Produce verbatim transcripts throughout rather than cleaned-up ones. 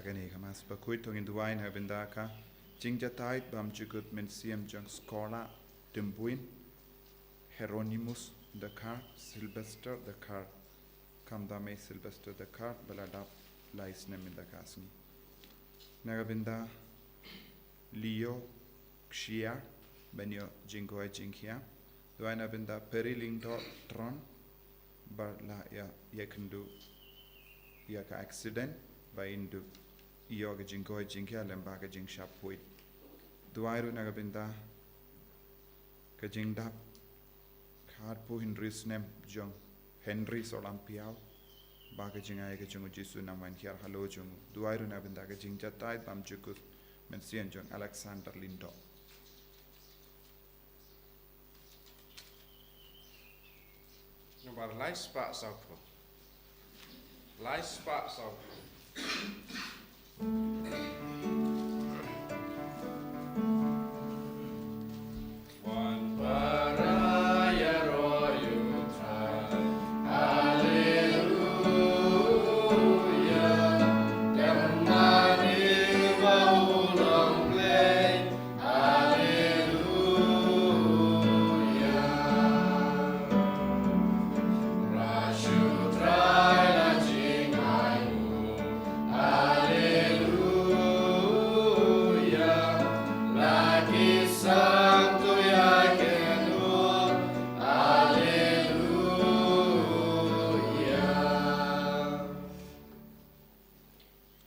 Kane ka Mass bakhuid, to ngin duwai na ka bynta ka jingjatai bymjukut mynsiem jong Skola Tymbuin, Hieronymus Dkhar, Sylvester Dkhar, khamtam eh Sylvester Dkhar ba la dap lai snem mynta ka sngi. Na ka bynta Leo Kshiar ban ïoh jingkoit jingkhiah. Duwai na ka bynta Peri Lyngdoh Tron ba la ïa, ïakynduh ïa ka accident ba in dup ïoh ka jingkoit jingkhiah lyngba ka jingshah phuid. Duwai ruh na ka bynta ka jingdap khatphew hynriew snem jong Henry Solampiaw, ba ka jingai ka jong u Jisu nang wan hiar halor jong u. Duwai ruh na ka bynta ka jingjatai bymjukut mynsiem jong Alexander Lyngdoh. Nombar lai spah sawphew. Lai spah sawphew.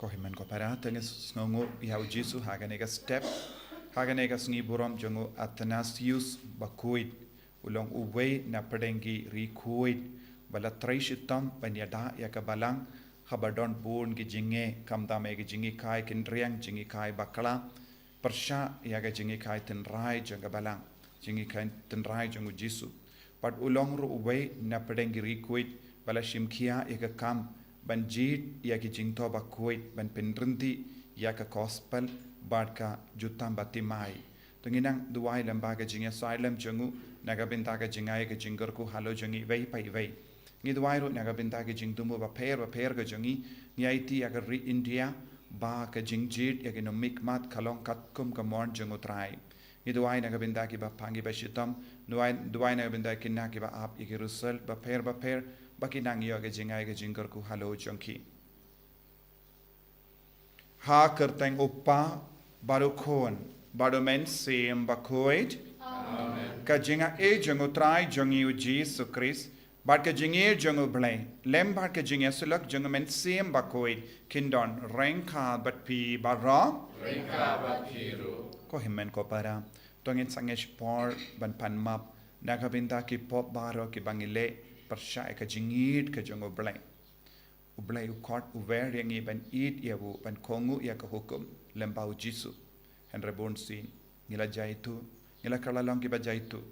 Ko hynmen ko para, to ngin sngewnguh ïa u Jisu ha kane ka step, ha kane ka sngi burom jong u Athanasius bakhuid. U long uwei na pdeng ki riewkhuid ba la trei shitom ban ïada ïa ka balang, haba don bun ki jingeh, khamtam eh ki jinghikai kynriang, jinghikai bakla, pyrshah ïa ka jinghikai tynrai jong ka balang, jinghikai tynrai jong u Jisu. Bad u long ruh uwei na pdeng ki riewkhuid ba la shim khia ïa ka kam ban jied ïa ki jingthoh bakhuid, ban pynryntih ïa ka gospel bad ka jutang baptisma. To ngin nang duwai lyngba ka jingïasaid lem jong u na ka bynta ka jingai ka jingkyrkhu halor jong ngi iwei pa iwei. Ngi duwai ruh na ka bynta ka jingthmu bapher bapher ka jong ngi. Ngi aiti ïa ka ri India ba ka jingjied ïa ki nongmihkhmat ka long katkum ka mon jong u Trai. Ngi duwai na ka bynta kiba pang kiba shitom. Duwai, duwai na ka bynta ki khynnah kiba ap ïa ki result bapher bapher, ba kin nang ïoh ka jingai ka jingkyrkhu halor jong ki. Ha ka kyrteng u Kpa bad u Khun bad u Mynsiem Bakhuid. Amen. Ka jingaiei jong u Trai jong ngi u Jisu Khrist bad ka jingïeit jong u Blei lem bad ka jingïasyllok jong u Mynsiem Bakhuid kin don ryngkat bad phi baroh. Ryngkat bad phi ruh. Ko hynmen ko para, to ngin sangeh por ban pan map na ka bynta ki pop baroh kiba ngi leh pyrshah ïa ka jingïeit ka jong u Blei. U Blei u khot u wer ïa ngi ban ïeit ïa u, ban kohnguh ïa ka hukum lyngba u Jisu. Hynrei bunsien ngi la jaituh, ngi la kylla long kiba jaituh.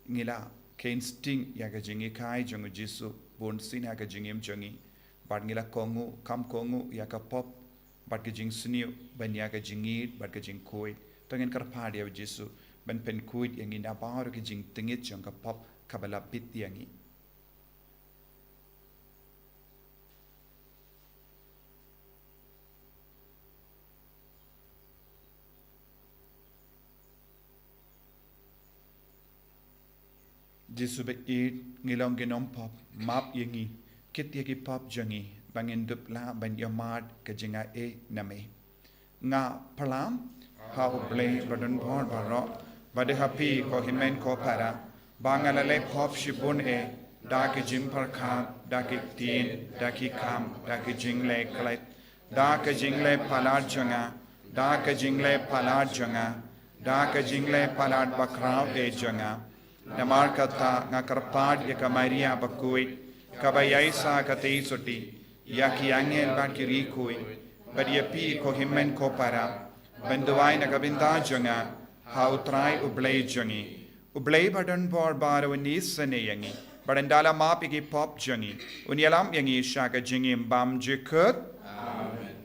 Ngi la kheiñ sting ïa ka jinghikai jong u Jisu bunsien ha ka jingim jong ngi. Bad ngi la kohnguh, kham kohnguh ïa ka pop bad ka jingsniew ban ïa ka jingïeit bad ka jingkhuid. To ngin kyrpad ïa u Jisu ban pynkhuid ïa ngi na baroh ki jingtngit jong ka pop kaba la bit ïa ngi. Jisu ba ïeit, ngi long ki nongpop, map ïa ngi, kit ïa ki pop jong ngi, ba ngin dup lah ban ïohmad ka jingaiei na me. Nga pyrshang ha u Blei ba don bor baroh, bad ha phi ko hynmen ko para, ba nga la leh pop shibun eh, da ka jingpyrkhat, da ki ktien, da ki kam, da ki jingleh klet, da ka jingleh palat jong nga, da ka jingleh palat jong nga, da ka jingleh palat bakhraw eh jong nga. Namar kata nga kyrpad ïa ka Maria bakhuid, kaba ïaisah katei sotti, ïa ki angel bad ki riewkhuid, bad ïa phi ko hynmen ko para, ban duwai na ka bynta jong nga ha u Trai u Blei jong ngi. U Blei ba don bor baroh un isynei ïa ngi, bad un da la map ïa ki pop jong ngi, un ïalam ïa ngi sha ka jingim bymjukut. Amen.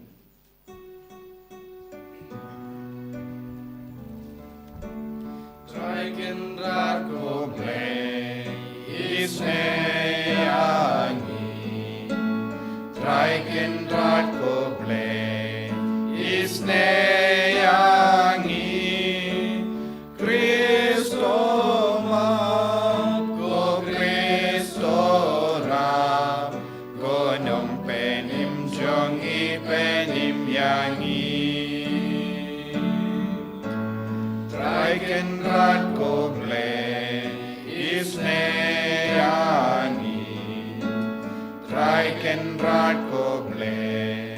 Trai Kynrad ko Blei, isynei ïa ngi. Trai Kynrad ko Blei, Penim ïa ngi. Trai Kynrad ko Blei, isnei ïa ngi. Trai Kynrad ko Blei,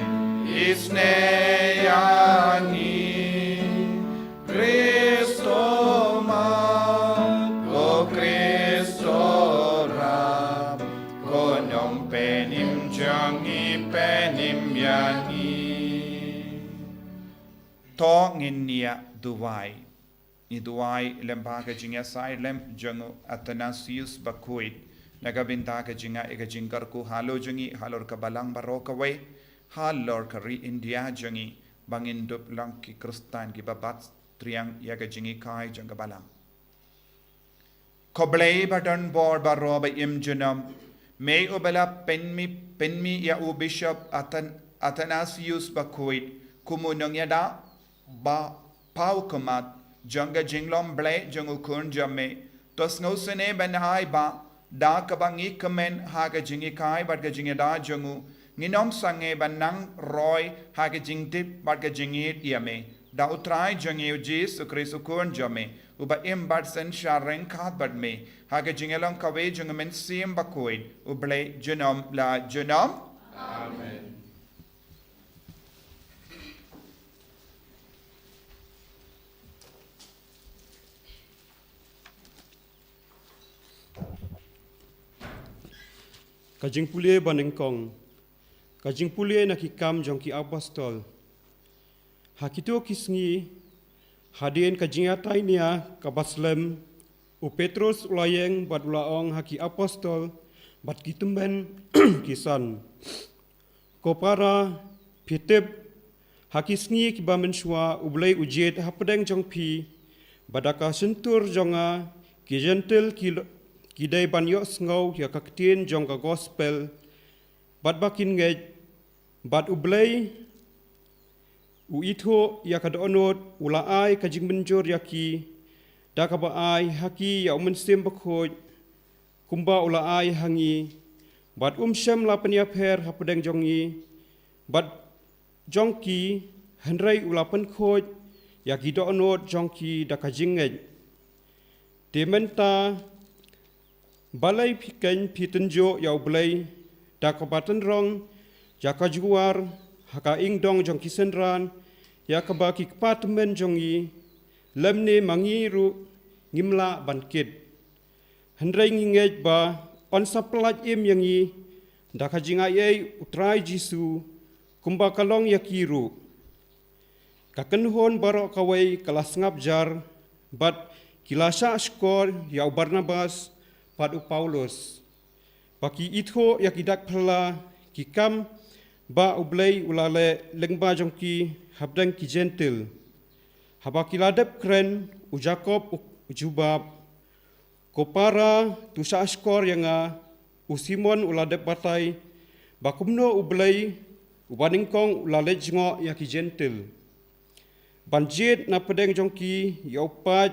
isnei ïa ngi. Kristo mat, ko Kristo rap, ko nongpenim jong ngi, penim ïa ngi. To ngin ïa duwai. Ngi duwai lem bad ka jingïasaid lem jong u Athanasius Bakhuid, na ka bynta ka jingngeit ka jingkyrkhu halor jong ngi, halor ka balang baroh kawei, halor ka ri India jong ngi, ba ngin dup long ki Khristan kiba bat triang ïa ka jinghikai jong ka balang. Ko Blei ba don bor baroh ba im junom, me uba la pynmih, pynmih ïa u Bishop Athan-, Athanasius Bakhuid kum u nongïada ba paw khmat jong ka jinglong Blei jong u Khun jong me, to sngewsynei ban ai ba da kaba ngi kmen ha ka jinghikai bad ka jingïada jong u, ngin ym sangeh ban nang roi ha ka jingtip bad ka jingïeit ïa me. Da u Trai jong ngi u Jisu Khrist u Khun jong me, uba im bad synshar ryngkat bad me ha ka jingïalong kawei jong u Mynsiem Bakhuid, U Blei junom la junom. Amen. Ka jingpule banyngkong. Ka jingpule na Ki Kam jong ki Apostol. Ha kito ki sngi, hadien ka jingïatainia kaba slem, u Petrus u la ïeng bad u la ong ha ki apostol bad ki tymmen ki san: Ko para, phi tip, ha ki sngi kiba mynshuwa U Blei u jied hapdeng jong phi ba da ka shyntur jong nga ki Jentil ki, ki dei ban ïohsngew ïa ka ktien jong ka gospel, bad ba kin ngeit. Bad U Blei u ithuh ïa ka dohnud, u la ai ka jingmynjur ïa ki, da kaba ai ha ki ïa U Mynsiem Bakhuid, kumba u la ai ha ngi. Bad um shym la pynïapher hapdeng jong ngi bad jong ki, hynrei u la pynkhuid ïa ki dohnud jong ki da ka jingngeit. Te mynta, balei phi khein phi tynjuh ïa U Blei da kaba tynrong ïa ka jhuwar ha ka ingdong jong ki synran, ïa kaba ki kpa tymmen jong ngi lymne ma ngi ruh ngim lah ban kit? Hynrei ngi ngeit ba yn sa pyllait im ïa ngi da ka jingaiei U Trai Jisu, kumba ka long ïa ki ruh. Ka kynhun baroh kawei ka la sngap jar, bad ki la shah shkor ïa u Barnabas bad u Paulus, ba ki ithuh ïa ki dak phylla ki kam ba U Blei u la leh lyngba jong ki hapdeng ki Jentil. Haba ki la dep kren, u Jakob u, u jubab: Ko para, to shah shkor ïa nga. U Simon u la dep batai ba kumno U Blei uba nyngkong u la leit jngoh ïa ki Jentil, ban jied na pdeng jong ki ïa u paid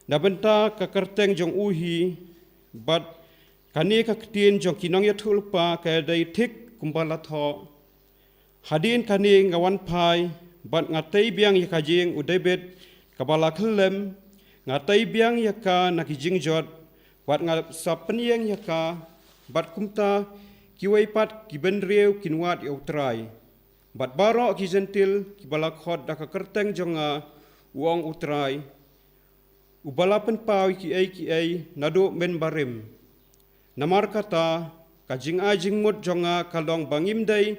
na bynta ka kyrteng jong u hi. Bad kane ka ktien jong ki nongïathuhlypa ka dei thik kumba la thoh: Hadien kane nga wan phai, bad nga tei biang ïa ka ïing u David kaba la khyllem, nga tei biang ïa ka na ki jingjot, bad nga sa pynïeng ïa ka, bad kumta kiwei pat ki bynriew kin wad ïa U Trai. Bad baroh ki Jentil kiba la khot da ka kyrteng jong nga, u ong U Trai, uba la pynpaw ïa kiei kiei naduh mynbarim. Namar kata, ka jingai jingmut jong nga ka long ba ngim dei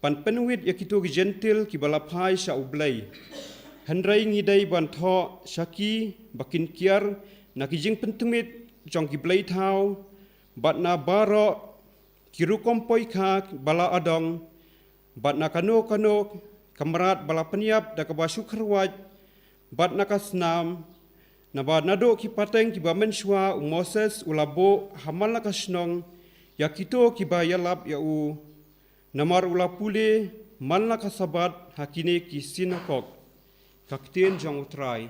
ban pynwit ïa kito ki Jentil kiba la phai sha U Blei, hynrei ngi dei ban thoh sha ki ba kin kiar na ki jingpyntmit jong ki blei thaw, bad na baroh ki rukom poikha ba la adong, bad na kano kano ka mrad ba la pynïap da kaba shu kyrwat, bad na ka snam, naba naduh ki pateng kiba mynshuwa u Moses u la buh ha man la ka shnong ïa kito kiba ïalap ïa u, namar u la pule man la ka Sabbath ha kine ki sinagog. Ka ktien jong U Trai.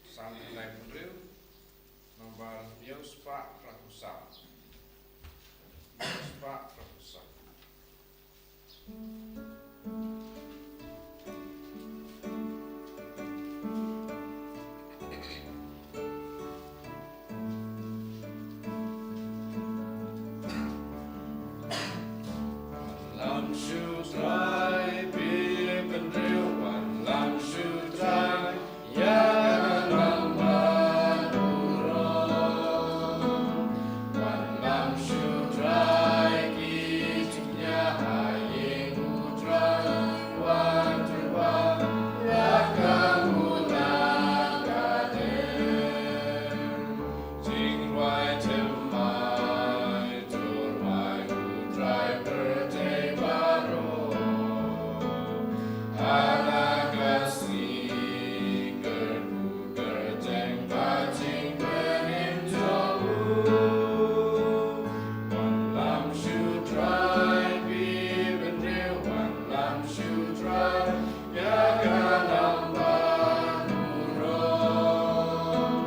Psalm hynriew, nombar hynñiew spah hynriew phew saw. Hynñiew spah hynriew phew saw. Shu Trai, phi bynriew, wanlam shu Trai, ïa ka nambar burom. Wanlam shu Trai, ki jingïaid ha ïing u Trai, wan Trai, wan, la ka u la ka dei. Jingrwai thymmai, to rwai u Trai pyrthei baroh. Ha la ka sngi kyrkhu kyrteng ba jingpynim jong u. Wanlam shu Trai, phi bynriew, wanlam shu Trai, ïa ka nambar burom.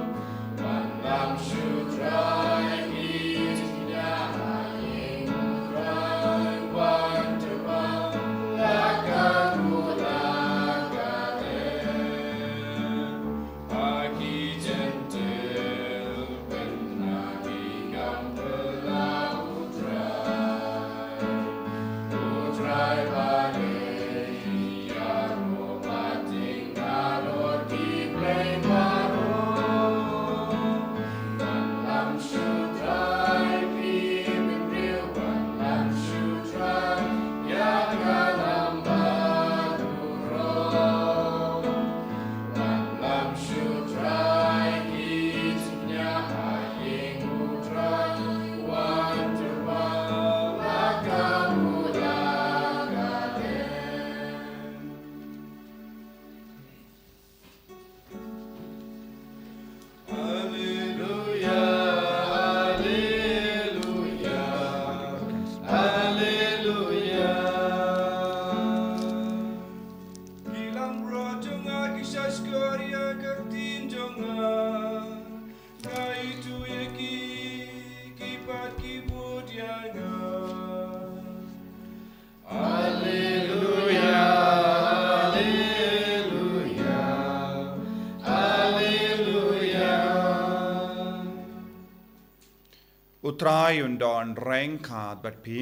Wanlam shu Trai, ki jingïaid ha ïing u Trai, wan Trai, wan, la ka u la ka dei. Ha ki Jentil, pynhap ki kam phylla u Trai. U Trai ba dei ïaroh bad ïarap ki blei baroh. Wanlam shu Trai, phi bynriew, wanlam shu Trai, ïa ka nambar burom. Wanlam shu Trai, ki jingïaid ha ïing u Trai, wan Trai, wan, la ka u la ka dei. Alleluia, alleluia, alleluia. Ki langbrot jong nga ki shahshkor ïa ka ktien jong nga. Nga ithuh ïa ki, ki pat ki bud ïa nga. Alleluia, alleluia, alleluia. U Trai un don ryngkat bad phi.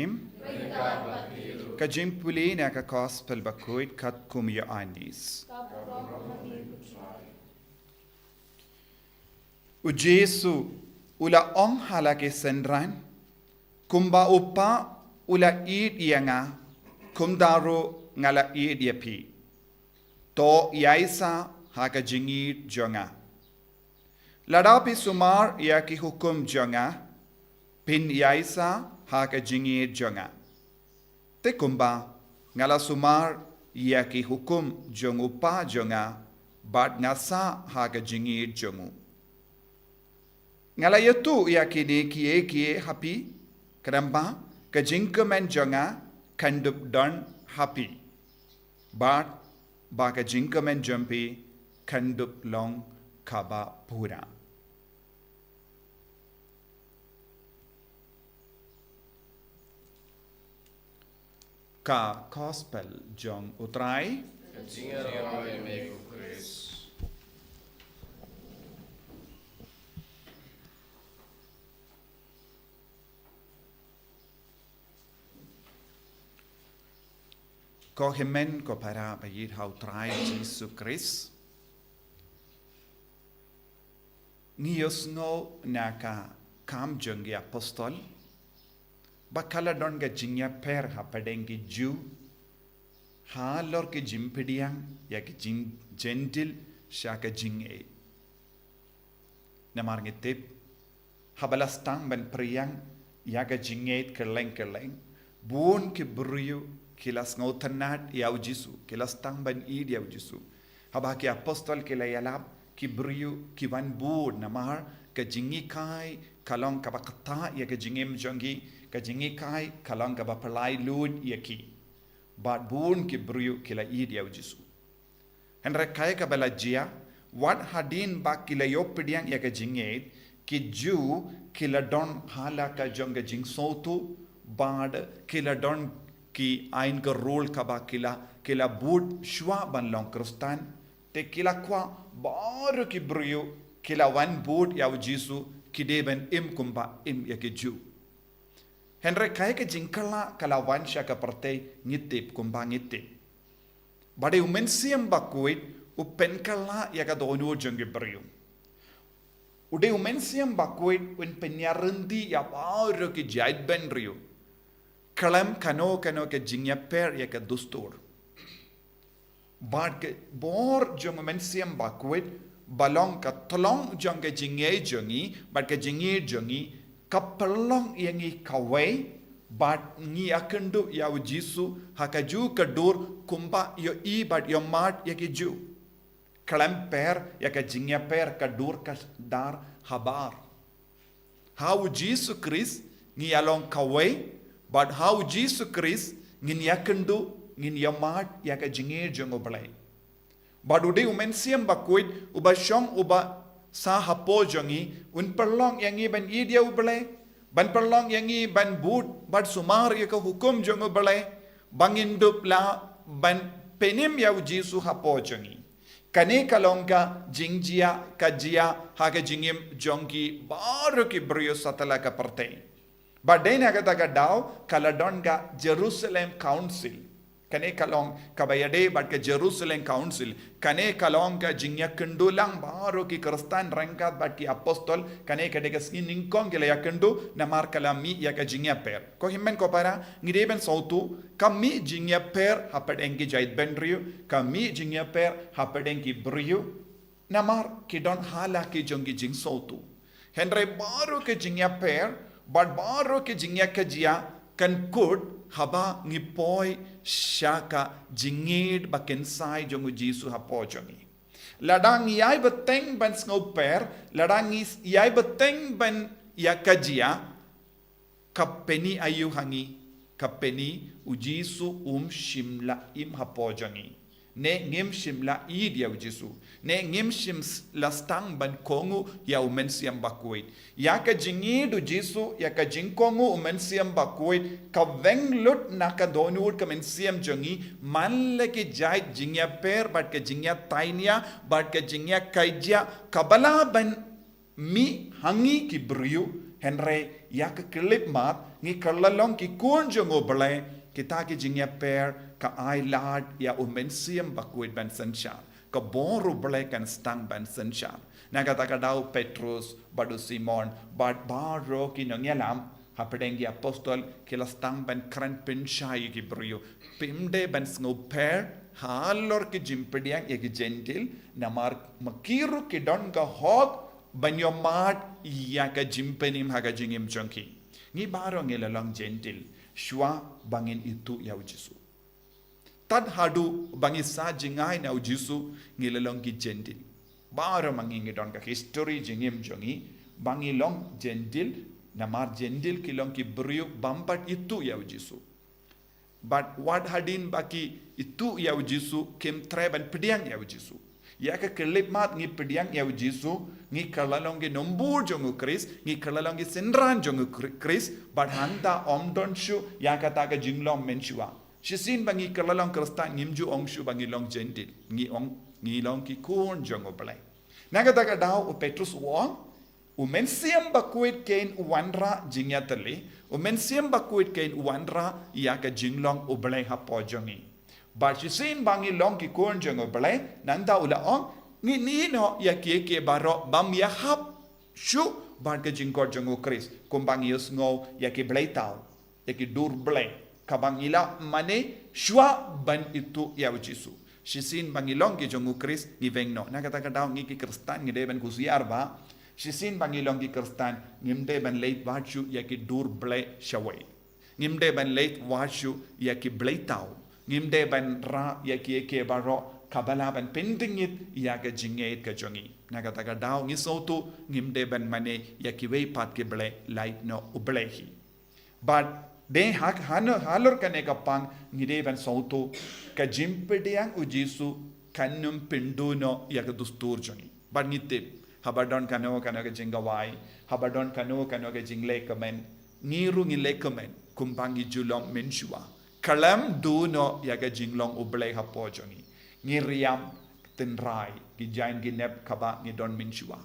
Ka jingpule na ka Gospel bakhuid katkum u Ïoannis. U Jisu u la ong ha la ki synran, kumba u Kpa u la ïeit ïa nga, kumta ruh nga la ïeit ïa phi. To ïaisah ha ka jingïeit jong nga. Lada phi sumar ïa ki hukum jong nga, phin ïaisah ha ka jingïeit jong nga. Te kumba nga la sumar ïa ki hukum jong u Kpa jong nga, bad nga sah ha ka jingïeit jong u. Nga la ïathuh ïa kine kiei kiei ha phi, khnang ba ka jingkmen jong nga kan dup don ha phi, bad ba ka jingkmen jong phi kan dup long kaba pura. Ka Gospel jong u Trai. Ka jingïarap ïa me ko Khrist. Ko hynmen ko para ba ïeit ha u Trai Jisu Khrist. Ngi ïohsngew na ka Kam jong ki Apostol ba ka la don ka jingïapher hapdeng ki Jiw halor ka jingpdiang ïa ka jing Jentil sha ka jingngeit. Namar ngi tip, haba la sdang ban pdiang ïa ka jingngeit kylleng kylleng, bun ki briew ki la sngewtynnad ïa u Jisu, ki la sdang ban ïeit ïa u Jisu. Haba ki Apostol ki la ïalap, ki briew ki wan bud namar ka jinghikai ka long kaba ktah ïa ka jingim jong ki, ka jinghikai ka long kaba pynlait lut ïa ki. Bad bun ki briew ki la ïeit ïa u Jisu. Hynrei kaei kaba la jia, wat hadien ba ki la ïoh pdiang ïa ka jingngeit, ki Jiw ki la don ha la ka jong ka jingsngewthuh, bad ki la don ki aiñ ka rule kaba ki la, ki la bud shuwa ban long Khristan, te ki la kwah baroh ki briew ki la wan bud ïa u Jisu ki dei ban im kumba im ïa ki Jiw. Hynrei kaei ka jingkylla ka la wan sha ka pyrthei, ngi tip kumba ngi tip. Ba dei u Mynsiem Bakhuid u pynkylla ïa ka dohnud jong ki briew. U dei u Mynsiem Bakhuid un pynïaryndi ïa baroh ki jaitbynriew. Khlem kano kano ka jingïapher ïa ka dustur. Bad ka bor jong u Mynsiem Bakhuid, ba long ka tyllong jong ka jingngeit jong ngi, bad ka jingngeit jong ngi, ka pynlong ïa ngi kawei, bad ngi ïakynduh ïa u Jisu, ha ka ju ka dur, kumba ïohi bad ïohmad ïa ki ju. Khlem pher ïa ka jingïapher ka dur ka dar habar. Ha u Jisu Khrist ngi ïalong kawei, bad ha u Jisu Khrist ngin ïakynduh, ngin ïohmad ïa ka jingngeit jong u Blei. Bad u dei u Mynsiem Bakhuid, uba shong uba sah hapoh jong ngi, un pynlong ïa ngi ban ïeit ïa u Blei, ban pynlong ïa ngi ban bud, bad sumar ïa ka hukum jong u Blei, ba ngin dup lah ban pynim ïa u Jisu hapoh jong ngi. Kane ka long ka jingjia, ka jia, ha ka jingim jong ki baroh ki briew satlak ka pyrthei. Bad dei na kata ka daw, ka la don ka Jerusalem Council. Kane ka long kaba ïadei bad ka Jerusalem Council. Kane ka long ka jingïakynduh lang baroh ki Khristan ryngkat bad ki apostol. Kane ka dei ka sngi nyngkong ki la ïakynduh, namar ka la mih ïa ka jingïapher. Ko hynmen ko para, ngi dei ban sngewthuh, ka mih jingïapher hapdeng ki jaitbynriew, ka mih jingïapher hapdeng ki briew. Namar ki don ha la ki jong ki jingsngewthuh. Hynrei baroh ki jingïapher, bad baroh ki jingïakajia, kan kut haba ngi poi sha ka jingngeit ba kynsai jong u Jisu hapoh jong ngi. Lada ngi ïai bteng ban sngewpher, lada ngi ïai bteng ban ïakajia, ka pyni aïu ha ngi, ka pyni u Jisu um shym la im hapoh jong ngi. Ne ngim shym la ïeit ïa u Jisu. Ne ngim shym s-, la sdang ban kohnguh ïa u Mynsiem Bakhuid. Ïa ka jingïeit u Jisu, ïa ka jingkohnguh u Mynsiem Bakhuid, ka weng lut na ka dohnud ka mynsiem jong ngi, man la ki jait jingïapher, bad ka jingïatainia, bad ka jingïakajia, kaba lah ban mih ha ngi ki briew, hynrei ïa ka khyllipmat, ngi kylla long ki khun jong u Blei, kita ki jingïapher, ka ailad ïa u Mynsiem Bakhuid ban synshar. Ka bor u Blei kan sdang ban synshar. Na kata ka daw Petrus, bad u Simon, bad baroh ki nongïalam, hapdeng ki apostol, ki la sdang ban kren pynshai ïa ki briew. Phim dei ban sngewpher, halor ki jingpdiang ïa ki Jentil, namar ma ki ruh ki don ka hok, ban ïohmad ïa ka jingpynim ha ka jingim jong ki. Ngi baroh ngi la long Jentil, shuwa ba ngin ithuh ïa u Jisu. Tad haduh ba ngi sah jngai na u Jisu ngi la long ki Jentil. Baroh ma ngi ngi don ka history jingim jong ngi, ba ngi long Jentil, namar Jentil ki long ki briew bym pat ithuh ïa u Jisu. Bad wat hadien ba ki ithuh ïa u Jisu, kim treh ban pdiang ïa u Jisu. Ïa ka khyllipmat ngi pdiang ïa u Jisu, ngi kylla long ki nongbud jong u Khrist, ngi kylla long ki synran jong u Khri-, Khrist, bad hangta ym don shuh ïa kata ka jinglong mynshuwa. Shisien ba ngi kylla long Khristan, ngim ju ong shuh ba ngi long Jentil, ngi ong, ngi long ki khun jong u Blei. Na kata ka daw u Petrus u ong, u Mynsiem Bakhuid kein u wanrah jingïatylli, u Mynsiem Bakhuid kein u wanrah ïa ka jinglong u Blei hapoh jong ngi. Bad shisien ba ngi long ki khun jong u Blei, nangta u la ong, ngin ïehnoh ïa kiei kiei baroh bym ïahap shuh bad ka jingkhot jong u Khrist, kumba ngi ïohsngew ïa ki bleithaw, ïa ki dur Blei, kaba ngi la mane shuwa ban ithuh ïa u Jisu. Shisien ba ngi long ki jong u Khrist, ngi weng noh. Na kata ka daw ngi ki Khristan ngi dei ban kusiar ba shisien ba ngi long ki Khristan, ngim dei ban leit wad shuh ïa ki dur Blei shawei. Ngim dei ban leit wad shuh ïa ki bleithaw. Ngim dei ban rah ïa kiei kiei baroh kaba lah ban pyntngit ïa ka jingngeit ka jong ngi. Na kata ka daw ngi sngewthuh, ngim dei ban mane ïa kiwei pat ki blei, lait noh u Blei hi. Bad dei ha, hano, halor kane ka pang ngi dei ban sngewthuh, ka jingpdiang u Jisu kan ym pynduh noh ïa ka dustur jong ngi. Bad ngi tip, haba don kano kano ka jingkhawai, haba don kano kano ka jinglehkmen, ngi ruh ngin lehkmen kumba ngi ju long mynshuwa. Khlem duh noh ïa ka jinglong u Blei hapoh jong ngi. Ngi riam tynrai ki jaiñ ki nep kaba ngi don mynshuwa.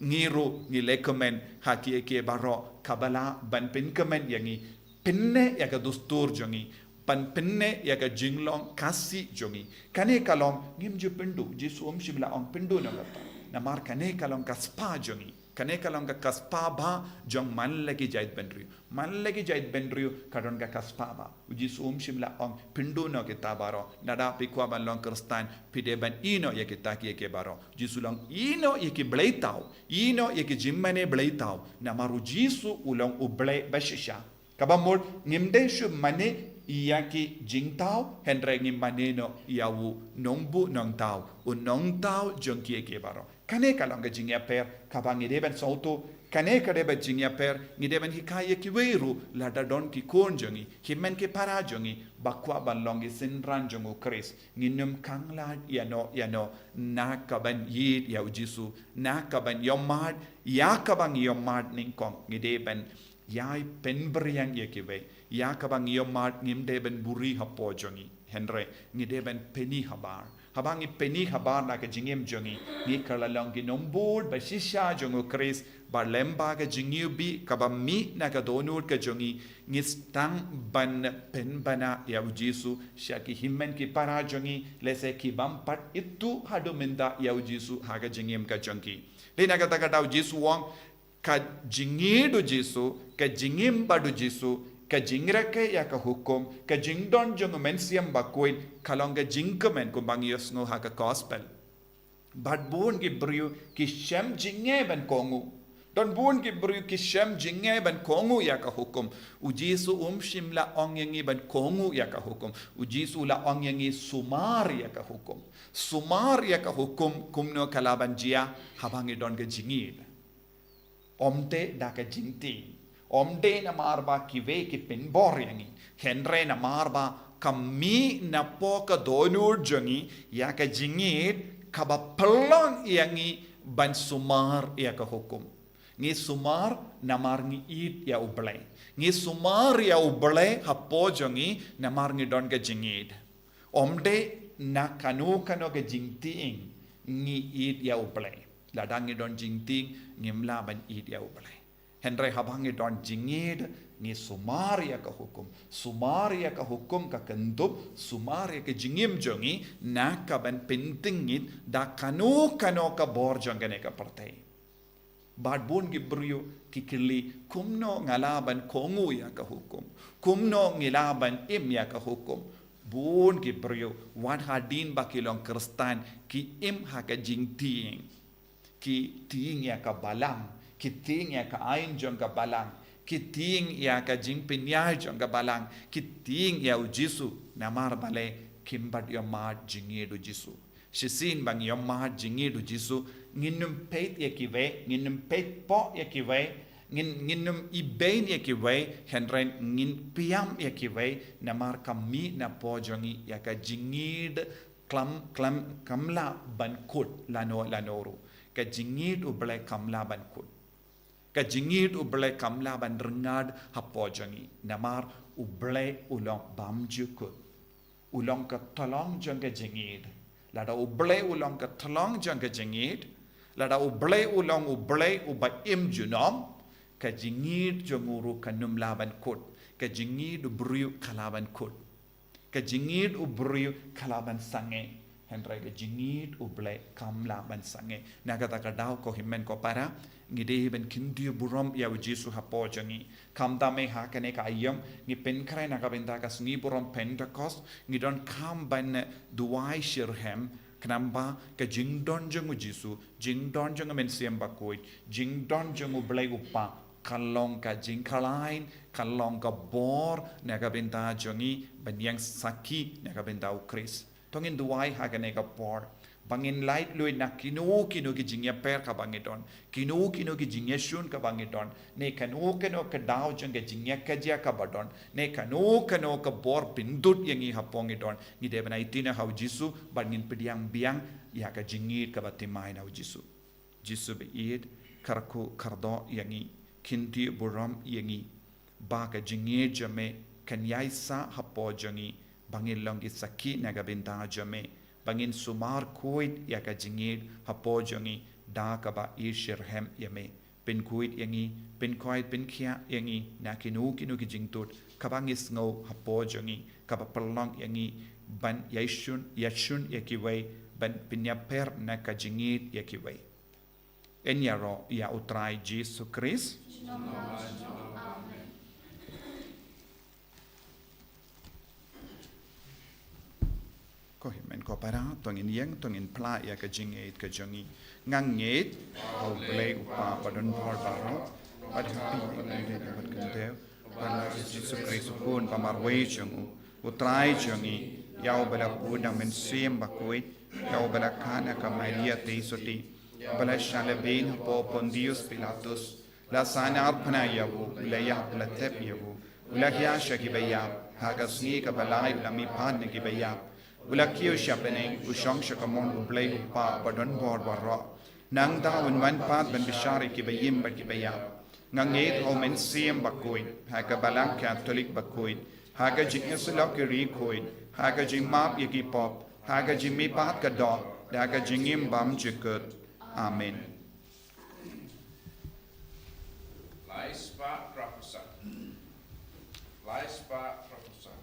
Ngi ruh ngi lehkmen ha kiei kiei baroh kaba lah ban pynkmen ïa ngi pynneh ïa ka dustur jong ngi, ban pynneh ïa ka jinglong Khasi jong ngi. Kane ka long ngim ju pynduh, Jisu um shym la ong pynduh noh kata. Namar kane ka long ka spah jong ngi. Kane ka long ka, ka spah bha jong man la ki jaitbynriew. Man la ki jaitbynriew ka don ka, ka spah bha. U Jisu um shym la ong pynduh noh kita baroh. Lada phi kwah ban long Khristan, phi dei ban ïehnoh ïa kita kiei kiei baroh. U Jisu u ong ïehnoh ïa ki bleitaw, ïehnoh ïa ki jingmane bleitaw. Namar u Jisu u long u Blei bashisha. Kaba mut ngim dei shuh mane ïa ki jingthaw, hynrei ngi mane noh ïa u nongbuh nongthaw, u nongthaw jong kiei kiei baroh. Kane ka long ka jingïapher kaba ngi dei ban sngewthuh. Kane ka dei ka jingïapher ngi dei ban hikai ïa kiwei ruh, lada don ki khun jong ngi, ki hynmen ki para jong ngi ba kwah ban long ki synran jong u Khrist. Ngin ym khanglad ïano ïano na ka ban ïeit ïa u Jisu, na ka ban ïohmad ïa kaba ngi ïohmad nyngkong. Ngi dei ban ïai pynbriang ïa kiwei. Ïa kaba ngi ïohmad ngim dei ban buri hapoh jong ngi, hynrei ngi dei ban pyni habar. Haba ngi pyni habar na ka jingim jong ngi, ngi kylla long ki nongbud bashisha jong u Khrist, bad lyngba ka jingiwbih kaba mih na ka dohnud ka jong ngi, ngi sdang ban pynbna ïa u Jisu sha ki hynmen ki para jong ngi, lehse ki bym pat ithuh haduh mynta ïa u Jisu ha ka jingim ka jong ki. Dei na kata ka daw u Jisu u ong, ka jingïeit u Jisu, ka jingim bad u Jisu, ka jingrakhe ïa ka hukum, ka jingdon jong u Mynsiem Bakhuid, ka long ka jingkmen kumba ngi ïohsngew ha ka gospel. Bad bun ki briew ki shem jingeh ban kohnguh. Don bun ki briew ki shem jingeh ban kohnguh ïa ka hukum. U Jisu um shym la ong ïa ngi ban kohnguh ïa ka hukum. U Jisu u la ong ïa ngi sumar ïa ka hukum. Sumar ïa ka hukum kumno ka lah ban jia, haba ngi don ka jingïeit. Ym dei da ka jingtieng. Ym dei namar ba kiwei ki pynbor ïa ngi, hynrei namar ba ka mih napoh ka dohnud jong ngi ïa ka jingïeit kaba pynlong ïa ngi ban sumar ïa ka hukum. Ngi sumar namar ngi ïeit ïa u Blei. Ngi sumar ïa u Blei hapoh jong ngi namar ngi don ka jingïeit. Ym dei na kano kano ka jingtieng ngi ïeit ïa u Blei. Lada ngi don jingtieng, ngim lah ban ïeit ïa u Blei. Hynrei haba ngi don jingïeit, ngi sumar ïa ka hukum. Sumar ïa ka hukum ka kynthup sumar ïa ka jingim jong ngi na ka ban pyntngit da kano kano ka bor jong kane ka pyrthei. Bad bun ki briew ki kylli, kumno nga lah ban kohnguh ïa ka hukum? Kumno ngi lah ban im ïa ka hukum? Bun ki briew wat hadien ba ki long Khristan ki im ha ka jingtieng. Ki tieng ïa ka balang, ki tieng ïa ka aiñ jong ka balang, ki tieng ïa ka jingpynïaid jong ka balang, ki tieng ïa u Jisu, namar balei? Kim pat ïohmad jingïeit u Jisu. Shisien ba ngi ïohmad jingïeit u Jisu, ngin ym peit ïa kiwei, ngin ym peit poh ïa kiwei, ngin, ngin ym ibeiñ ïa kiwei, hynrei ngin pynïap ïa kiwei, namar ka mih napoh jong ngi ïa ka jingïeit klam, klam, kam lah ban kut lano lano ruh. Ka jingïeit u Blei kam lah ban kut. Ka jingïeit u Blei kam lah ban ryngad hapoh jong ngi. Namar u Blei u long bymjukut. U long ka tyllong jong ka jingïeit. Lada u Blei u long ka tyllong jong ka jingïeit, lada u Blei u long u Blei uba im junom, ka jingïeit jong u ruh kan ym lah ban kut. Ka jingïeit u briew ka lah ban kut. Ka jingïeit u briew ka lah ban sangeh. Hynrei ka jingïeit u Blei kam lah ban sangeh. Na kata ka daw ko hynmen ko para, ngi dei ban kyntiew burom ïa u Jisu hapoh jong ngi. Khamtam eh ha kane ka aïom, ngi pynkhreh na ka bynta ka sngi burom Pentekost, ngi donkam ban duwai shitrhem, khnang ba ka jingdon jong u Jisu, jingdon jong u Mynsiem Bakhuid, jingdon jong u Blei u Kpa, kan long ka jingkhlaiñ, kan long ka bor na ka bynta jong ngi ban ïeng sakhi na ka bynta u Khrist. To ngin duwai ha kane ka por ba ngin laitluid na kino kino ki jingïapher kaba ngi don, kino kino ki jingïashun kaba ngi don, ne kano kano ka daw jong ka jingïakajia kaba don, ne kano kano ka bor pyndud ïa ngi hapoh ngi don, ngi dei ban aiti noh ha u Jisu bad ngin pdiang biang ïa ka jingïeit kaba thymmai na u Jisu. Jisu baieit, kyrkhu kyrdoh ïa ngi, kyntiew burom ïa ngi ba ka jingïeit jong me kan ïaisah hapoh jong ngi, ba ngin long ki sakhi na ka bynta jong me, ba ngin sumar khuid ïa ka jingïeit hapoh jong ngi da kaba ïeit shitrhem ïa me. Pynkhuid ïa ngi, pynkhuid pynkhiah ïa ngi na kino kino ki jingtut, kaba ngi sngew hapoh jong ngi, kaba pynlong ïa ngi ban ïashun, ïashun ïa kiwei, ban pynïapher na ka jingïeit ïa kiwei. Yn ïaroh ïa U Trai Jisu Khrist. Ko hynmen ko para, to ngin ïeng, to ngin phla ïa ka jingngeit ka jong ngi. Nga ngeit ha U Blei U Kpa badonbor baroh, bad ha U Blei U Khun, bad ha U Blei U Kpa Jisu Khrist U Khun ba marwei jong u, U Trai jong ngi, ïa uba la bud da U Mynsiem Bakhuid, ïa uba la khang na ka Maria Theisotti, uba la shah lehbeiñ hapoh Pontius Pilatus, la sahnarphna ïa u, u la ïap, u la tep ïa u, u la hiar sha kiba ïap, ha ka sngi kaba lai u la mihpat na kiba ïap, u la kiew sha bneng, u shong sha kamon U Blei U Kpa badonbor baroh. Nangta un wan pat ban bishar ïa kiba im bad kiba ïap. Nga ngeit ha U Mynsiem Bakhuid, ha ka Balang Katholik bakhuid, ha ka jingïasyllok ki riewkhuid, ha ka jingmap ïa ki pop, ha ka jingmihpat ka doh, da ha ka jingim bymjukut. Amen. Lai spah phra phew san. Lai spah phra phew san.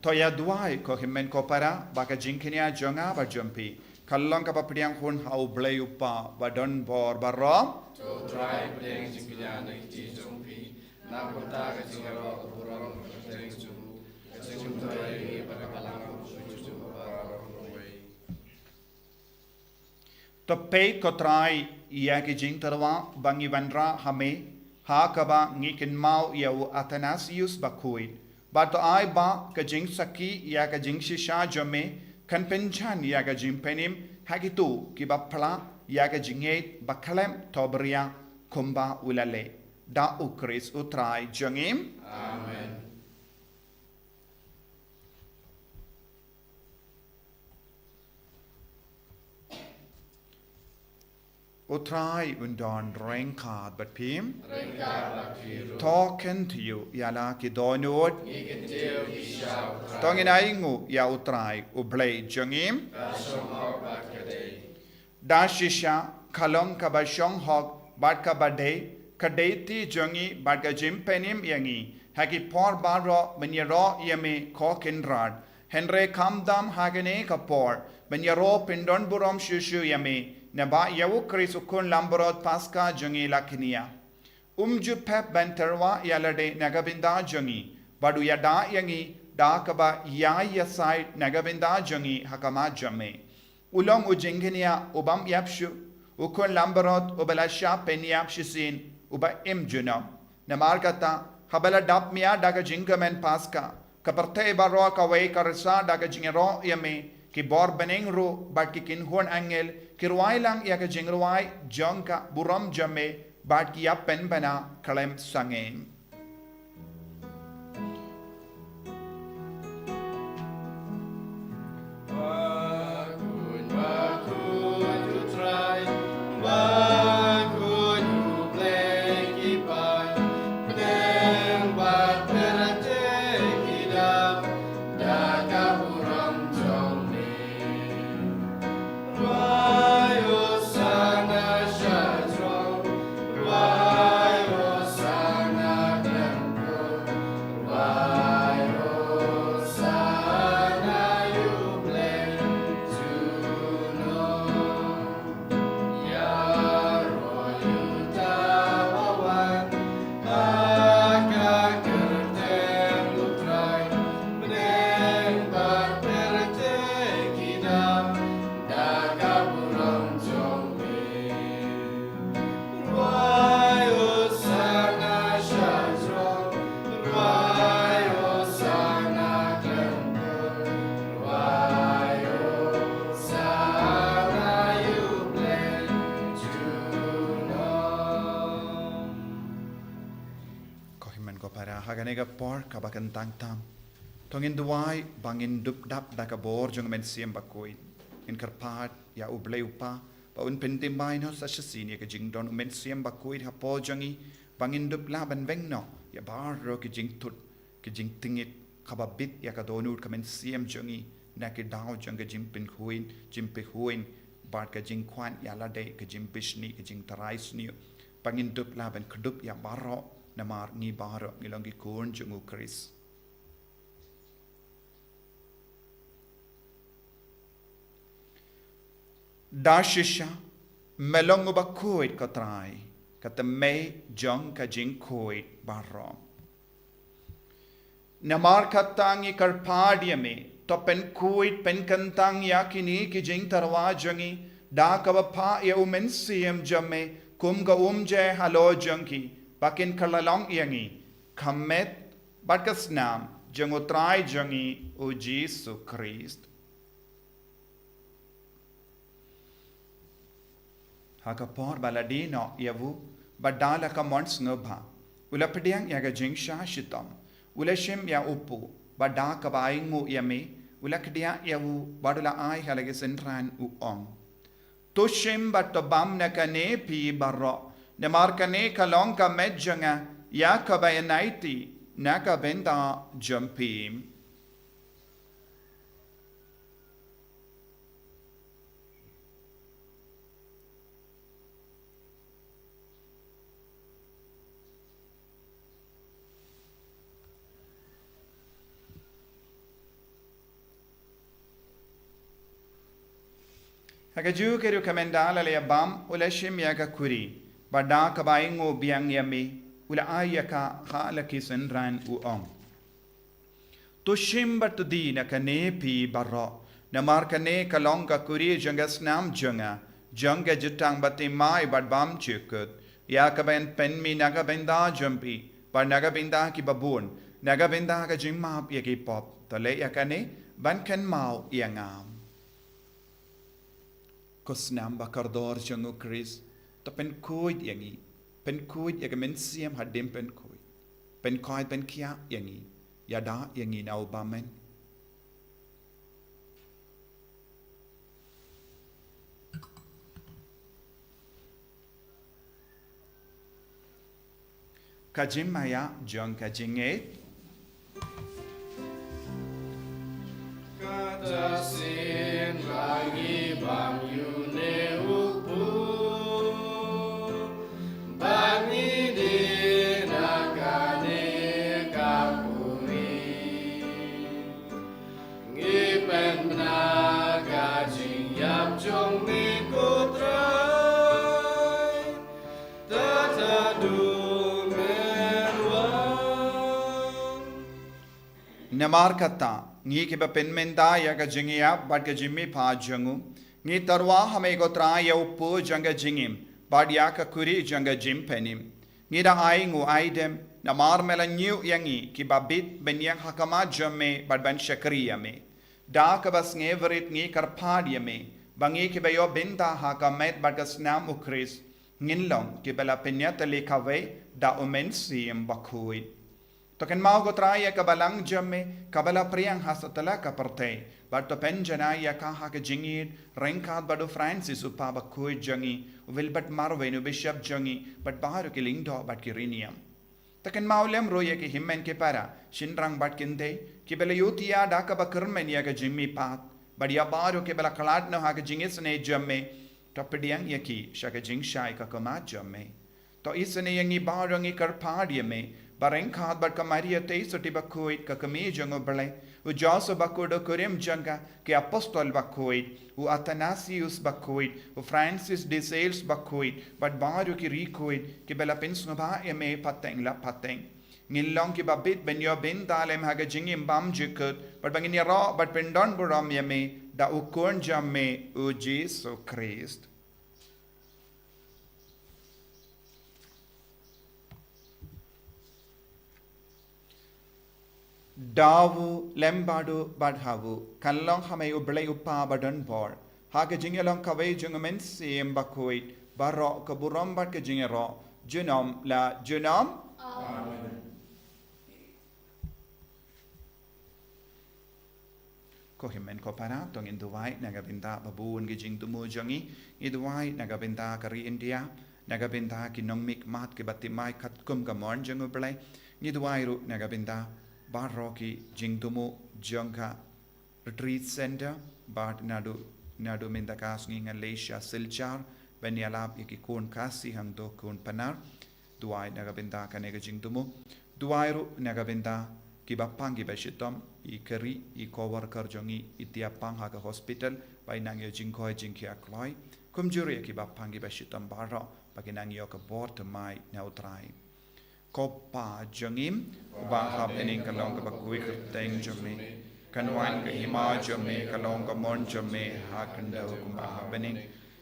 To ïa duwai ko hynmen ko para, ba ka jingkñia jong nga bad jong phi ka long kaba pdiang hun ha U Blei U Kpa badonbor baroh. To Trai, pdiang jingkñia na ki jong phi, na ka bynta ka jingïaroh ka burom ka kyrteng jong u, ka jingmyntoi ïa ngi bad ka balang ka jong u baroh kawei. To peit ko Trai ïa ki jingtyrwa ba ngi wanrah ha me, ha kaba ngi kynmaw ïa u Athanasius Bakhuid. Bad to ai ba ka jingsakhi ïa ka jingshisha jong me kan pynjan ïa ka jingpynim ha kito kiba phla ïa ka jingngeit ba khlem thohbria kumba u la leh. Da U Khrist U Trai jong ngi. Amen. U Trai un don ryngkat bad phi. Ryngkat bad phi ruh. To kyntiew ïa la ki dohnud. Ngi kyntiew ïa U Trai. To ngin ainguh ïa U Trai U Blei jong ngi. Ka shong hok bad ka dei. Da shisha ka long kaba shong hok bad kaba dei ka dei ti jong ngi bad ka jingpynim ïa ngi ha ki por baroh ban ïaroh ïa me ko Kynrad. Hynrei khamtam ha kane ka por ban ïaroh pyndonburom shuh shuh ïa me, naba ïa U Khrist U Khun Langbrot Paska jong ngi la kñia. Um ju pep ban tyrwa ïa lade na ka bynta jong ngi, bad u ïada ïa ngi da kaba ïai ïasaid na ka bynta jong ngi ha khmat jong me. U long u jingkñia u bym ïap shuh, U Khun Langbrot uba la shah pynïap shisien, uba im junom. Namar kata, haba la dap mia da ka jingkmen Paska, ka pyrthei baroh kawei ka risa da ka jingïaroh ïa me, ki bor bneng ruh bad ki kynhun angel ki rwai lang ïa ka jingrwai jong ka burom jong me, bad ki ïa pynbna khlem sangeh. Amen. Ko para, ha kane ka por kaba kyntang tam, to ngin duwai ba ngin dup dap da ka bor jong U Mynsiem Bakhuid. Ngin kyrpad ïa U Blei U Kpa ba un pynthymmai noh sa shisien ïa ka jingdon U Mynsiem Bakhuid hapoh jong ngi, ba ngin dup lah ban weng noh ïa baroh ki jingthut, ki jingtngit, kaba bit ïa ka dohnud ka mynsiem jong ngi na ki daw jong ka jingpynhuin, jingpynhuin, bad ka jingkwah ïa lade, ka jingbishni, ka jingtharai sniew. Ba ngin dup lah ban kdup ïa baroh namar ngi baroh ngi long ki khun jong U Khrist. Da shisha, me long uba khuid ko Trai, ka tymmen jong ka jingkhuid baroh. Namar kata ngi kyrpad ïa me, to pynkhuid pynkyntang ïa kine ki jingtyrwa jong ngi, da kaba phah ïa U Mynsiem jong me kum ka umjai halor jong ki, ba kin kylla long ïa ngi ka met bad ka snam jong U Trai jong ngi U Jisu Khrist. Ha ka por ba la die noh ïa u, bad da la ka mon sngewbha, u la pdiang ïa ka jingshah shitom, u la shim ïa u pu, bad da kaba ainguh ïa me, u la kdiah ïa u, bad u la ai ha la ki synran, u ong: To shim bad to bam na kane phi baroh, namar kane ka long ka met jong nga ïa kaba ïanaiti na ka bynta jong phi. Ha kajuh ka ruh, ka mynta la la ïa bam, u la shim ïa ka khuri, bad da kaba ainguh biang ïa me, u la ai ïa ka ha la ki synran, u ong: To shim bad to die na kane phi baroh, namar kane ka long ka khuri jong ka snam jong nga, jong ka jutang bathymmai bad bymjukut, ïa kaba yn pynmih na ka bynta jong phi bad na ka bynta kiba bun, na ka bynta ka jingmap ïa ki pop. To leh ïa kane ban kynmaw ïa nga. Ko snam ba kordor jong U Khrist, to pynkhuid ïa ngi, pynkhuid ïa ka mynsiem hadien pynkhuid, pynkhuid pynkhiah ïa ngi, ïada ïa ngi na u bymman. Ka jingmaïa jong ka jingngeit. Kata sien ba ngi bam ïa une u pu, ba ngi die na kane ka khuri. Ngi pynbna ka jingïap jong me ko Trai, tad haduh men wan. Namar kata, ngi kiba pynmynta ïa ka jingïap bad ka jingmihpat jong u, ngi tyrwa ha me ko Trai ïa u pu jong ka jingim, bad ïa ka khuri jong ka jingpynim. Ngi da ainguh aidem, namar me la ñiew ïa ngi kiba bit ban ïeng ha khmat jong me bad ban shakri ïa me. Da kaba sngewrit ngi kyrpad ïa me, ba ngi kiba ïoh bynta ha ka met bad ka snam U Khrist, ngin long kiba la pynïatylli kawei da U Mynsiem Bakhuid. To kynmaw ko Trai ïa ka balang jong me, kaba la phriang ha satlak ka pyrthei, bad to pynjanai ïa ka ha ka jingïeid, ryngkat bad u Francis u Papa bakhuid jong ngi, u Wilbert Marwein u Bishop jong ngi, bad baroh ki lyngdoh bad ki riewniam. To kynmaw lem ruh ïa ki hynmen ki para, shynrang bad kynthei, kiba la ïohthiah da kaba kyrmen ïa ka jingmihpat, bad ïa baroh kiba la khlad noh ha ka jingisynei jong me, to pdiang ïa ki sha ka jingshai ka khmat jong me. To isynei ïa ngi baroh, ngi kyrpad ïa me, ba ryngkat bad ka Maria Theisotti bakhuid, ka Kmie jong U Blei, u Joseph bakhuid u kurim jong ka, ki apostol bakhuid, u Athanasius bakhuid, u Francis de Sales bakhuid, bad baroh ki riewkhuid kiba la pynsngewbha ïa me pateng la pateng. Ngin long kiba bit ban ïoh bynta lem ha ka jingim bymjukut, bad ba ngin ïaroh bad pyndonburom ïa me da u Khun jong me u Jisu Khrist. Da u, lem bad u, bad ha u, kan long ha me U Blei U Kpa badonbor, ha ka jingïalong kawei jong U Mynsiem Bakhuid, baroh ka burom bad ka jingïaroh, junom la junom. Amen. Ko hynmen ko para, to ngin duwai na ka bynta ba bun ki jingthmu jong ngi. Ngi duwai na ka bynta ka ri India, na ka bynta ki nongmihkhmat kiba thymmai katkum ka mon jong U Blei. Ngi duwai ruh na ka bynta baroh ki jingthmu jong ka Retreat Center, bad naduh, naduh mynta ka sngi ngan leit sha Silchar ban ïalap ïa ki khun Khasi hangto khun Pnar. Duwai na ka bynta kane ka jingthmu. Duwai ruh na ka bynta kiba pang kiba shitom, i ka ri, i co-worker jong ngi, i tiap pang ha ka hospital, ba i nang ïoh jingkoit jingkhiah kloi. Kumjuh ruh ïa kiba pang kiba shitom baroh, ba ki nang ïoh ka bor thymmai na U Trai. Ko Pa jong ngi uba ha bneng, ka long kaba kyrteng jong me. Kan wan ka hima jong me, ka long ka mon jong me ha khyndew kumba ha bneng.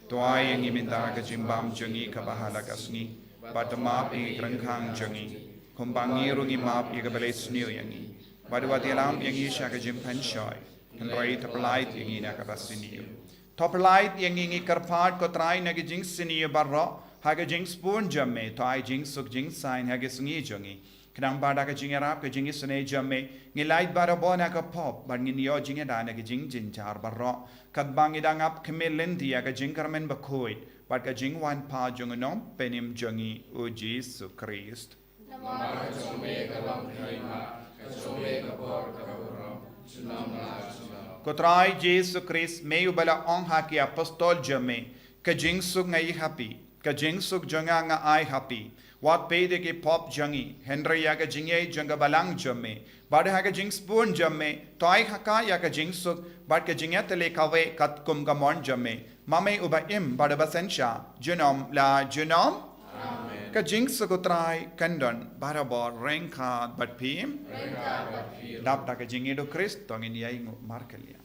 To ai ïa ngi mynta ka jingbam jong ngi kaba ha la ka sngi. Bad to map ïa ngi ki ryngkhang jong ngi, kumba ngi ruh ngi map ïa kiba leh sniew ïa ngi. Bad wat ïalam ïa ngi sha ka jingpynshoi, hynrei to pyllait ïa ngi na kaba sniew. To pyllait ïa ngi, ngi kyrpad ko Trai, na ki jingsniew baroh ha ka jingsbun jong me. To ai jingsuk jingsaiñ ha ka sngi jong ngi. Khnang ba da ka jingïarap ka jingisynei jong me, ngin lait barabor na ka pop, bad ngin ïoh jingïada na ki jingjynjar baroh. Katba ngi dang ap khmih lynti ïa ka jingkyrmen bakhuid bad ka jingwan pat jong U Nongpynim jong ngi U Jisu Khrist. Namar ka jong me ka long ka hima, ka jong me ka bor, ka burom, junom la junom. Ko Trai Jisu Khrist, me uba la ong ha ki apostol jong me, ka jingsuk nga ai ha phi, ka jingsuk jong nga nga ai ha phi. Wat peit ïa ki pop jong ngi, hynrei ïa ka jingïeit jong ka Balang jong me. Bad ha ka jingsbun jong me, to ai ha ka ïa ka jingsuk bad ka jingïatylli kawei katkum ka mon jong me. Ma me uba im bad uba synshar junom la junom. Amen. Ka jingsuk U Trai kan don barabor ryngkat bad phi. Ryngkat bad phi. Dap da ka jingïeit U Khrist, to ngin ïai nguh markylliang.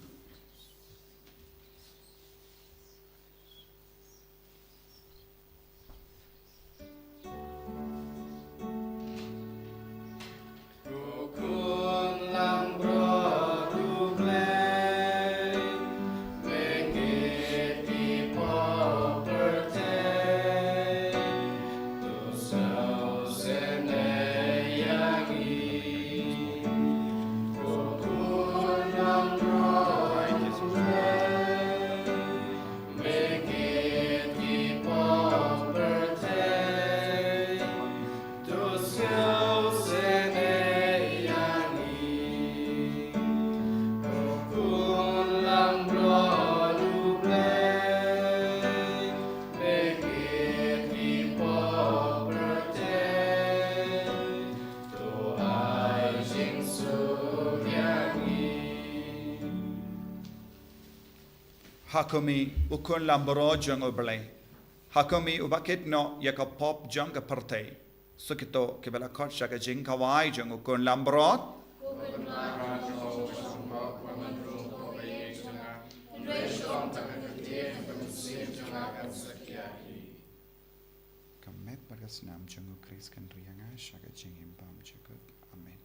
Ha khmih, U Khun Lambaroh jong U Blei. Ha khmih, uba kit noh ïa ka pop jong ka pyrthei. Sa kito kiba la khot sha ka jingkhawai jong U Khun Lambaroh. Ka met bad ka snam jong U Khrist kan ri ïa nga sha ka jingim bymjukut. Amen.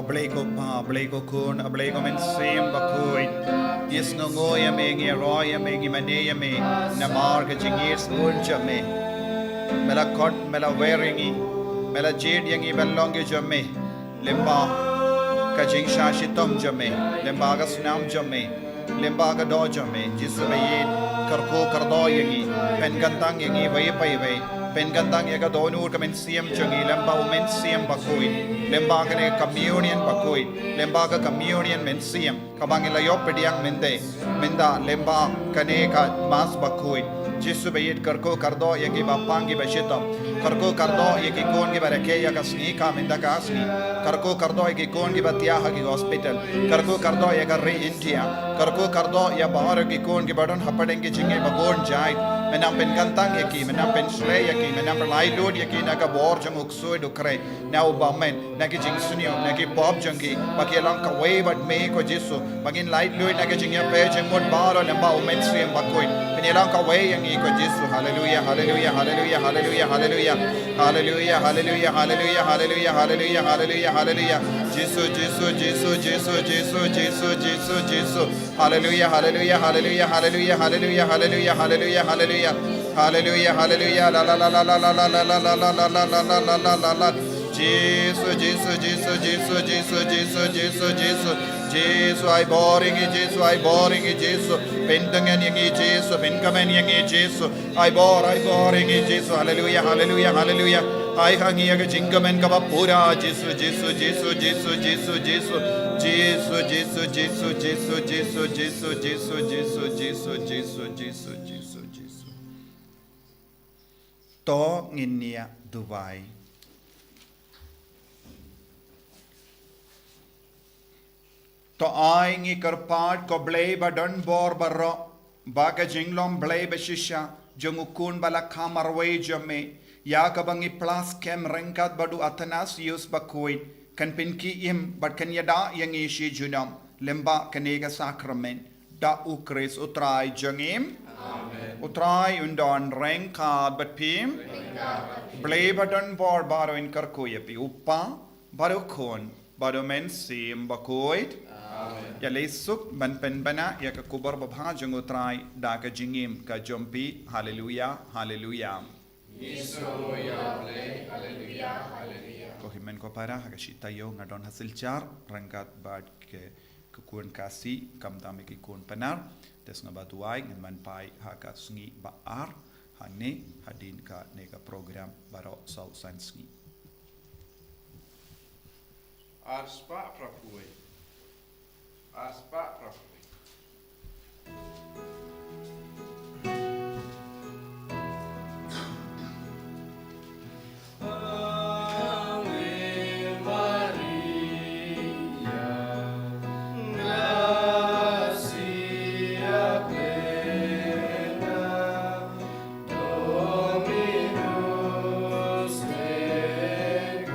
Blei ko Pa, Blei ko Khun, Blei ko Mynsiem Bakhuid. Ngi sngewnguh ïa me, ngi ïaroh ïa me, ngi mane ïa me namar ka jingïeit sbun jong me. Me la khot, me la wer ïa ngi, me la jied ïa ngi ban long ki jong me. Lyngba ka jingshah shitom jong me, lyngba ka snam jong me, lyngba ka doh jong me, Jisu ba ïeit, kyrkhu kyrdoh ïa ngi, pynkyntang ïa ngi iwei pa iwei, pynkyntang ïa ka dohnud ka mynsiem jong ngi lyngba u Mynsiem Bakhuid, lyngba kane ka communion bakhuid, lyngba ka communion mynsiem kaba ngi la ïoh pdiang mynta, mynta lyngba kane ka Mass bakhuid. Jisu ba ïeit, kyrkhu kyrdoh ïa kiba pang kiba shitom. Kyrkhu kyrdoh ïa ki khun kiba rakhe ïa ka sngi ka mynta ka sngi. Kyrkhu kyrdoh ïa ki khun kiba thiah ha ki hospital. Kyrkhu kyrdoh ïa ka ri India. Kyrkhu kyrdoh ïa baroh ki khun kiba don hapdeng ki jingeh ba bun jait. Me nang pynkyntang ïa ki, me nang pynshlei ïa ki, me nang pynlait lut ïa ki na ka bor jong u ksuid u khrei, na u bymman, na ki jingsniew, na ki pop jong ki, ba ki long kawei bad me ko Jisu. Ba ngin lait lut na ki jingïapher jingmut baroh lyngba u Mynsiem Bakhuid. Pynlong kawei ïa ngi ko Jisu. Haleluia, haleluia, haleluia, haleluia, haleluia. Haleluia, haleluia, haleluia, haleluia, haleluia, haleluia, haleluia. Jisu, Jisu, Jisu, Jisu, Jisu, Jisu, Jisu, Jisu. Haleluia, haleluia, haleluia, haleluia, haleluia, haleluia, haleluia, haleluia. Haleluia, haleluia, la, la, la, la. Jisu, Jisu, Jisu, Jisu, Jisu, Jisu, Jisu, Jisu. Jisu, ai bor ïa ngi, Jisu, ai bor ïa ngi, Jisu. Pyntngen ïa ngi, Jisu, pynkmen ïa ngi, Jisu. Ai bor, ai bor ïa ngi, Jisu. Haleluia, haleluia, haleluia. Ai ha ngi ïa ka jingkmen kaba pura, Jisu, Jisu, Jisu, Jisu, Jisu, Jisu. Jisu, Jisu, Jisu, Jisu, Jisu, Jisu, Jisu, Jisu, Jisu, Jisu, Jisu, Jisu, Jisu. To ngin ïa duwai. To ai ngi kyrpad ko Blei ba don bor baroh, ba ka jinglong Blei ba shisha jong u Khun ba la kha marwei jong me, ïa kaba ngi plas kem ryngkat bad u Athanasius Bakhuid, kan pynkhie im bad kan ïada ïa ngi shi junom lyngba kane ka sakramen. Da u Khrist u Trai jong ngi. Amen. U Trai un don ryngkat bad phi. Ryngkat bad phi. Blei ba don bor baroh un kyrkhu ïa phi, u Pa, bad u Khun, bad u Mynsiem Bakhuid. Amen. Ïaleh suk ban pynbna ïa ka khubor babha jong u Trai da ka jingim ka jong phi. Haleluia, haleluia. Ngi sngewnguh ïa Blei, haleluia, haleluia. Ko hynmen ko para, ha ka shi taïew nga don ha Silchar ryngkat bad ki, ki khun Khasi, khamtam ki khun Pnar. Te sngewbha duwai, ngin wan phai ha ka sngi ba ar hangne, hadien kane ka program baroh saw san sngi. Ar spah phra phew wei. Ar spah phra phew wei. Ave Maria, gratia plena, Dominus tecum,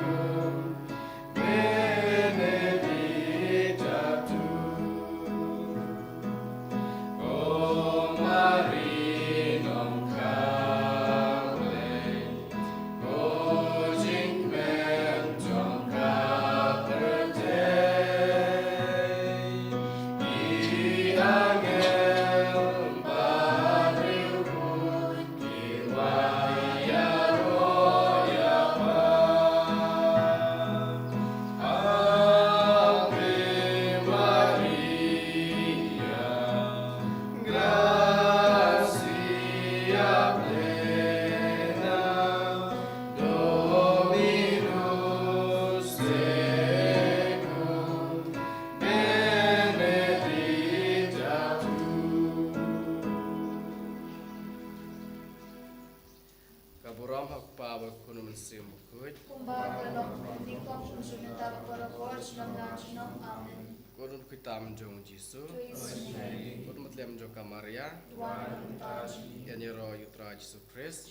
benedicta tu cum mulieribus, Ave Maria, gratia plena, Dominus tecum, benedicta tu. Ka burom ha u Kpa bad u Khun bad u Mynsiem Bakhuid. Kumba ka long mynta, kum shynna, baroh por, junom la junom. Amen. Ko don ki tam jong u Jisu. Ko don ki tam jong ka Maria. Ïa ngi ïaroh ïa u Trai Jisu Khrist.